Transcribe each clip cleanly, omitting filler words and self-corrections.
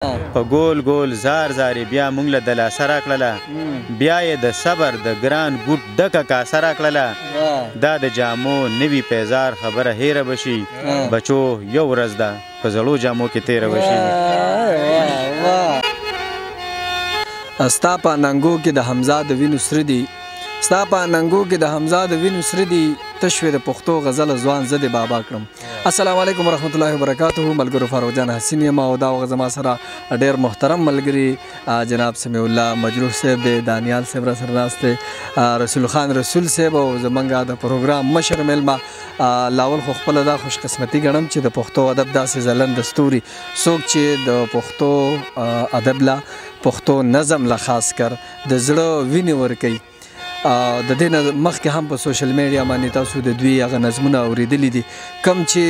په ګول ګول زار زار یې بیا مونږ له دلاسه راکړله، بیا یې د صبر د ګران ګوټ ډکه کاسه راکړله. دا د جامو نوي پیزار خبره هیره به شي، بچو یو ورځ ده په زړو جامو کې تیره به شي. ستا په اننګو کې د حمزه د وینو سره دي، ستا په اننګو کې د حمزه د وینو سره دي، تشوې د پښتو غزل ځوان زه دې بابا کړم. السلام علیکم ورحمت الله وبرکاته. ملګرو فاروق جان حسین یم او دا وخت زما سره ډېر محترم ملګري جناب سمیع الله مجروح صاحب دی، دانیال صاحب را سره ناست دی، رسول خان رسول صاحب او زمونږ د پروګرام مشر مېلمه. لاول خو خپله دا خوشقسمتي ګڼم چې د پښتو ادب داسې ځلنده ستوري څوک چې د پښتو ادب له پښتو نظم له خاص کر د زړه وینې ورکوي. د دې نه مخکې هم په سوشل میډیا باندې تاسو د دوی هغه نظمونه اورېدلي دي، کوم چې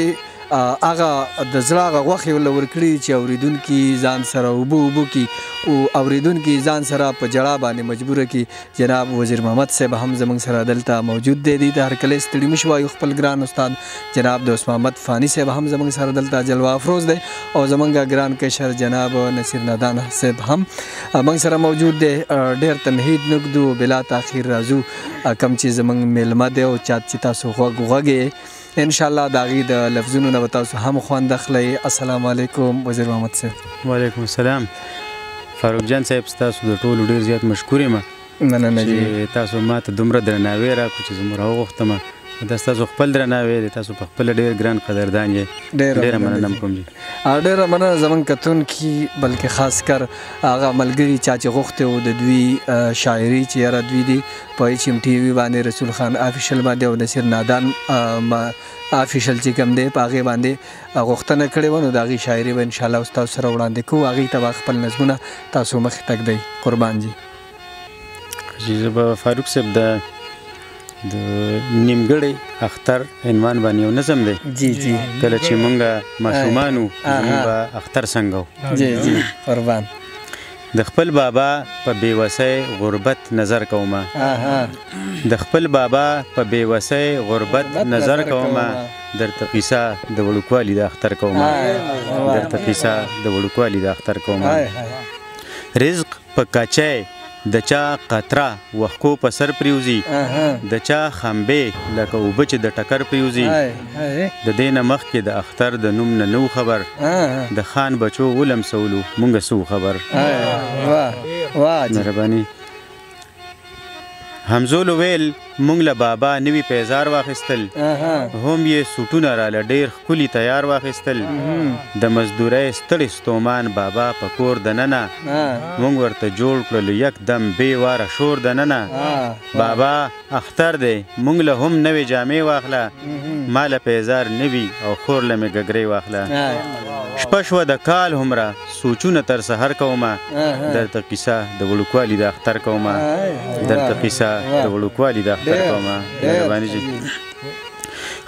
هغه د زړه هغه غوښې ورله ورکړي چې اورېدونکي ځان سره اوبه اوبه کړي او اورېدونکي ځان سره په ژړا باندې مجبوره کړي. جناب وزیر محمد صاحب هم زموږ سره دلته موجود دی، دوی ته هرکلی ستړي مه شو وایو. خپل ګران استاد جناب دوست محمد فاني صاحب هم زموږ سره دلته جلوه افروز دی او زموږ ګران کشر جناب نصیر نادان صاحب هم موږ سره موجود دی. ډېر تمهید نه ږدو، بلا تاخیر راځو کوم چې زموږ مېلمه دی او چا چې تاسو غوږ غوږی ان شاء الله د هغې د لفظونو نه به تاسو هم خوند اخلئ. السلام علیکم وزیر محمد صاحب. وعلیکم السلام فاروق جان صاحب، ستاسو د ټولو ډېر زیات مشکور یم مننه جي چې تاسو ما ته دومره درناوی راکړو چې زه مو راوغوښتم. دا ستاسو خپل درناوی دی، تاسو په خپله ډېر ګران قدردان یې. ډېره مننه کوم جي. ډېره مننه زموږ کتونکي، بلکې خاص کر هغه ملګري چا چې غوښتی و د دوی شاعري چې یاره دوی دي په ایچ ام ټي وي باندې رسول خان افیشل باندې او نصیر نادان افیشل چې کوم دی په هغې باندې غوښتنه کړې وه، نو د هغې شاعري به انشاءالله اوس تاسو سره وړاندې کوو. هغې ته به خپل نظمونه تاسو مخې ته ږدئ. قربان جي. جي زه به فاروق صاحب د نیمګړی اختر عنوان باندې یو نظم دی. جی جی. کله چې مونږ ماشومان وو زمونږ به اختر څنګه و. جی جی قربان. د خپل بابا په بېوسۍ غربت نظر کومه، د خپل بابا په بېوسۍ غربت نظر کومه، درته قیصه د وړوکوالي د اختر کومه، درته قیصه د وړوکوالي د اختر کومه. رزق په کچۍ د چا قطره وښکو په سر پریوځي، د چا خمبې لکه اوبه چې د ټکر پریوځي. د دې نه مخکې د اختر د نوم نه نو خبر، د خان بچو ولمسولو مونږ څه خبر. مهرباني. همزولو ویل مونږ له بابا نوي پیزار واخیستل، هم یې سوټونه راله ډېر ښکلي تیار واخیستل. د مزدورۍ ستړي ستومان بابا په کور دننه، مونږ ورته جوړ کړلو یک دم بې واره شور دننه. بابا اختر دی مونږ له هم نوې جامې واخله، ما له پیزار نوي او خور له مې ګګرۍ واخله. شپه شوه د کال هومره سوچونه تر سحر کومه، درته قیصه د وړوکوالي د اختر کومه، درته قیصه د وړوکوالي د اختر کومه. مهرباني جي.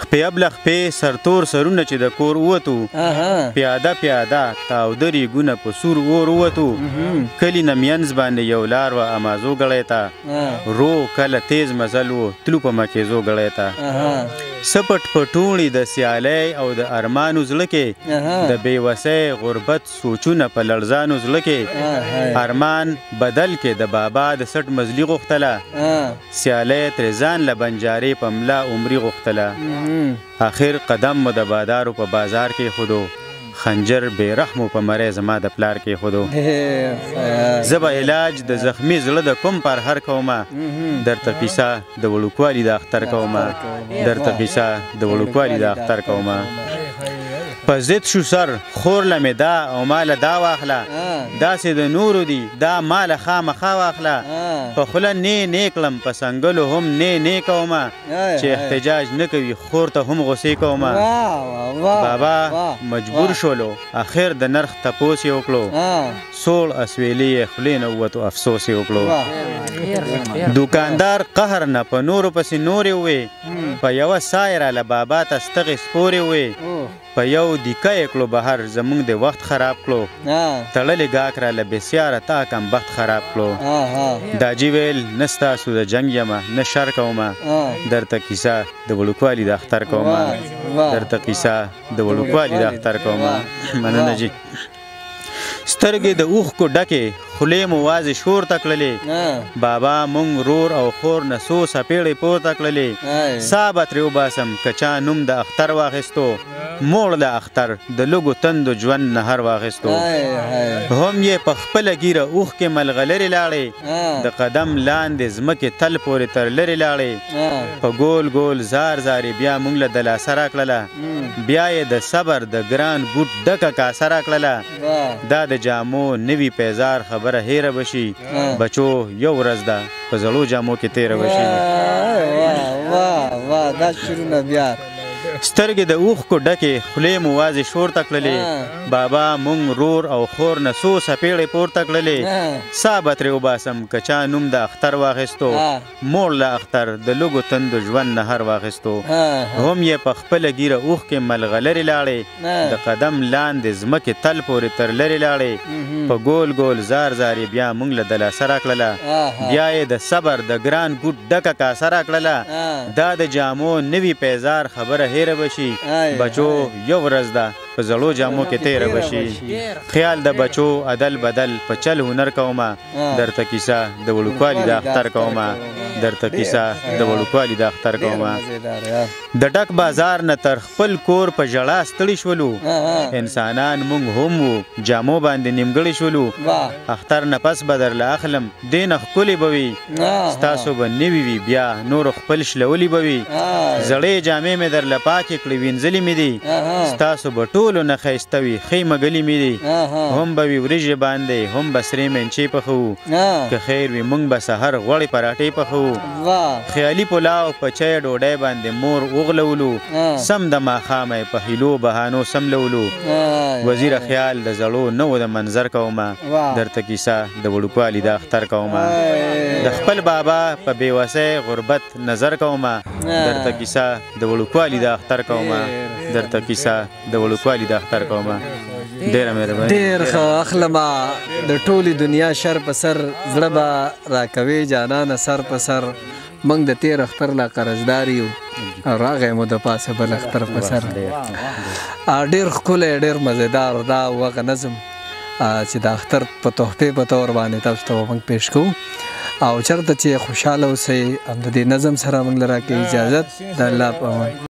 خپې ابله خپې سرتور سرونه چې د کور ووتو، پیاده پیاده تاوده ریګونه په سور اور ووتو. کلي نه مینځ باندې یو لار وه امازو ګړی ته، رو کله تیز مزل و تلو په مکیزو ګړی ته. څه پټ پټوڼي د سیالۍ او د ارمانو زړه کې، د بېوسۍ غربت سوچونه په لړزانو زړه کې. ارمان بدل کې د بابا د سټ مزلي غوښتله، سیالۍ ترې ځان له بنجارې په ملا عمري غوښتله. اخر قدم مو د بادارو په بازار کې خودو، خنجر بې رحمو په مری زما د پلار کې خودو. زه به علاج د زخمي زړه د کوم پرهر کومه، درته قیصه د وړوکوالي د اختر کومه، درته قیصه د وړوکوالي د اختر کومه. په ضد شو سر خور له مې دا او ما له دا واخله، داسې د نورو دي دا ما له خامخا واخله. په خوله نې نې کړم په څنګلو هم نې نې کومه، چې احتجاج نه کوي خور ته هم غوسې کومه. بابا مجبور شولو اخر د نرخ تپوس یې وکړو، سوړ اسویلې یې خولې نه ووتو افسوس یې وکړو. دوکاندار قهر نه په نورو پسې نورې ووې، په یوه سا یې راله بابا ته ستغې سپورې ووې. په یو دیکه یې کړو بهر زمونږ د وخت خراب کړو، تړلې ګاک راله بسیاره تا کم بخت خراب کړو. داجي ویل نه ستاسو د جنګ یمه نه شر کومه، درته کیسه د وړوکوالي د اختر کومه، درته کیسه د وړوکوالي د اختر کومه. مننه جي. سترګې د اوښکو ډکې، خولې مو وازې شور ته کړلې. بابا مونږ رور او خور نه څو څپېړې پورته کړلې. سا به ترې وباسم که چا نوم د اختر واخیستو، موړ له اختر د لږو تندو ژوند نهر واخیستو. هم یې په خپله ږیره اوښکې ملغلرې لاړې، د قدم لاندې ځمکې تل پورې تر لرې لاړې. په ګول ګول زار زار یې بیا مونږ له دلاسه راکړله، بیا یې د صبر د ګران ګوټ ډکه کاسه راکړله. دا د جامو نوي پیزار خبره هېره به شي، بچو یو ورځ ده په زړو جامو کې تېره به شي. واه واه دا شعرونه بیا. سترګې د اوښکو ډکې، خولې مو وازې شور ته کړلې. بابا مونږ رور او خور نه څو څپېړې پورته کړلې. سا به ترې وباسم که چا نوم د اختر واخیستو، موړ له اختر د لږو تندو ژوند نهر واخیستو. هم یې په خپله ږیره اوښکې ملغلرې لاړې، د قدم لاندې ځمکې تل پورې تر لرې لاړې. په ګول ګول زار زار یې بیا مونږ له دلاسه راکړله، بیا یې د صبر د ګران ګوټ ډکه کاسه راکړله. دا د جامو نوي پیزار خبره هېره به شي، بچو یو ورځ ده په زړو جامو کې تېره به شي. خیال د بچو عدل بدل په چل هنر کومه، درته کیسه د وړوکوالي د اختر کومه، درته کیسه د وړوکوالي د اختر کومه. د ډک بازار نه تر خپل کور په ژړا ستړي شولو، انسانان مونږ هم وو جامو باندې نیمګړي شولو. اختر نه پس به درله اخلم دې نه ښکلې به وي، ستاسو به نوي وي بیا نورو خپل شلولي به وي. زړې جامې مې درله پاکې کړې وینځلې مې دي، ستاسو به ټولو نه ښایسته وي ښې مګلې مې دي. هم به وي وریجې باندې هم به سرې منچې پخوو، که خیر وي مونږ به سحر غوړې پراټې پخوو. خیالي پلاو په چای ډوډۍ باندې مور وغلولو، سم د ماښامه یې په حیلو بهانو سملولو. وزیره خیال د زړو نوو د منظر کومه، درته کیسه د وړوکوالي د اختر کومه. د خپل بابا په بېوسۍ غربت نظر کومه، درته کیسه د وړوکوالي د اختر کومه، درته کیسه د وړوکوالي د اختر کومه. ډېره مهرباني. ډېر ښه. اخلمه د ټولې دنیا شر په سر، زړه به راکوې جانانه سر په سر. موږ د تېر اختر لا قرضدار یو، راغی مو د پاسه بل اختر په سر. ډېر ښکلی ډېر مزیدار دا هغه نظم چې د اختر په تحفې په تور باندې تاسو ته موږ پېښ کوو، او چېرته چې خوشحاله اوسئ هم د دې نظم سره موږ له راکړئ اجازت. د الله په امان.